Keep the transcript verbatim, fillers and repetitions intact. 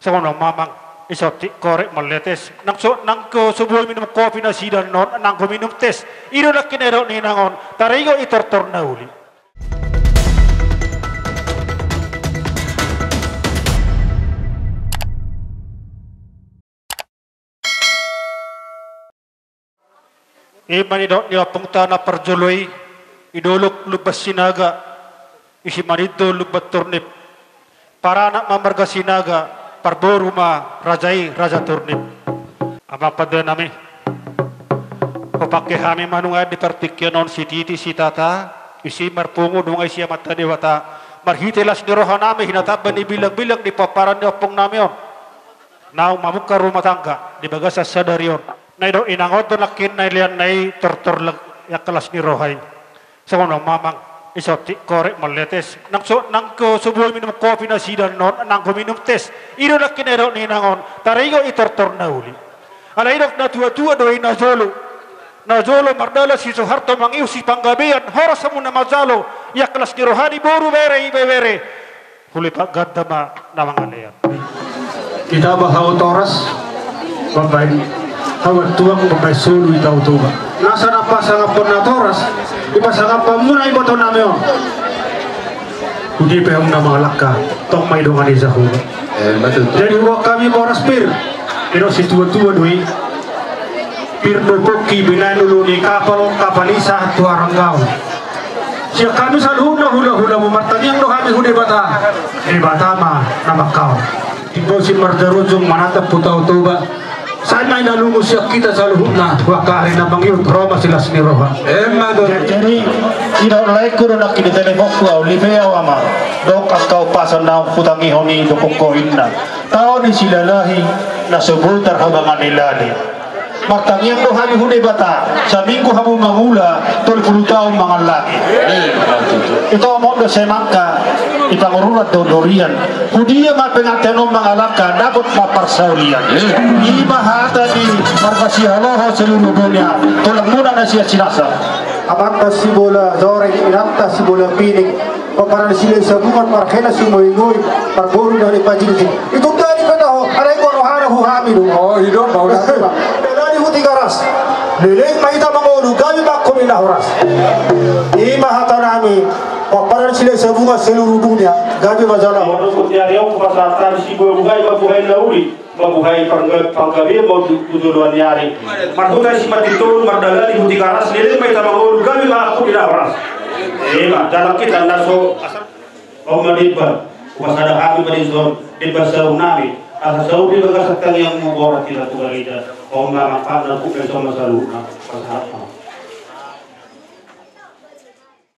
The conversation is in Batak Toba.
Songon on ma amang, i songon i korek maletes. Nang so, nang so boi minum kopi nasida on, nang so minum tes. I do nangkin na nidok ni inang on, taringot i tortor na uli. I ma nidok ni ompungta na parjolo i, i dolok Lumban Sinaga, i Simanindo Lumban Turnip. Paranak ma marga Sinaga, parboru ma raja i Raja Turnip. Amang pande nami, hupangke hami ma nuaeng di partingkian on sititi sitata, isi marpungu nunga isi Amanta Debata, marhite las ni roha nami hinatamba ni bilangbilang di pomparan ni ompung nami on. Naung mamungka rumah tangga di bagasan sadari on. Na nidok inang on do nangkin na nileanna i tortor las ni roha i. Songon on ma amang, i songon i korek maletes. Nang so, nang so boi minum kopi nasida on, nang so minum tes. I do nangkin na nidok ni inang on, taringot i tortor na uli. Alai didok natuatua do i, najolo, najolo mardalan si Soeharto mangihut si Panggabean, horas hamu na manjalo, iangka las ni roha ni boru, bere, ibebere. Hulepak ganda ma na mangalean. Ditaba hau Toras, mambahen hau Antuang, mambahen solu i Tao Toba. Nasa na pasangaphon na Toras, dipasangap hamuna iboto nami on. Udi pe hamu na mangalangka, tong ma i dongan ni Jahowa. Eh, betul. Jadi huboan hami boras pir, didok situatua do i. Pir do pongki, binahen ulu ni kapal, kapal i sahat tu haranggaon. Sian hami saluhutna hulahulamu martangiang do hami hu Debata, Debata ma na mangkaon. Timbo si marjarujung manatap hu Tao Toba. Sai ma i na lungun sian hita saluhutna tu angka ari na mangihut, ro ma silas ni roha. Emma tutu. Jadi, i do laengku do nangkin, diteleponku au, live au ama. Dok angka umpasan naung hutangihon i, dok ho inna. Tao ni Silalahi na so boi tarhabangan ni lali. Martangiang do hami hu Debata, saminggu hamu mangula, tolu pulu taon mangallangi. Ito amang do semangka, i Pangururan do durian. Hudia ma pengantin on mangalangka, dapot ma parsaulian. I ma hata ni marga Sihaloho seluruh dunia, tulangmuna na sian Sinasa. Amanta Sibola Joreng, inanta Sibola Pining. Pomparan ni Silahisabungan, marhena Sumoingoi, parboru na ni Pajinjing. Itundani pe taho, alai ingkon rohana hu hami do. Oh, i do, mau dah. Dalani hu Tigaras. Leleng ma hita mangolu, gabe ma angka na horas. I ma hata nami, pomparan ni Silahisabungan seluruh dunia, gabe ma jala. Molo hu ni ari on, pasahat hami sibuhabuhai, mambuhai na uli. Mambuhai pangga-, panggabean ma tu, tu joloan ni ari. Marhuta Simanjujung, mardalani hu Tigaras, leleng ma hita mangolu, gabe ma angka na horas. Ima, dalan hita na so, on ma demban, pasada hami ma dison, demban saur nami, asa saur di bagasan tangiangmu borat hita tu gareja, on ma manfaatna tu dison ma saluhutna, pasahat ma.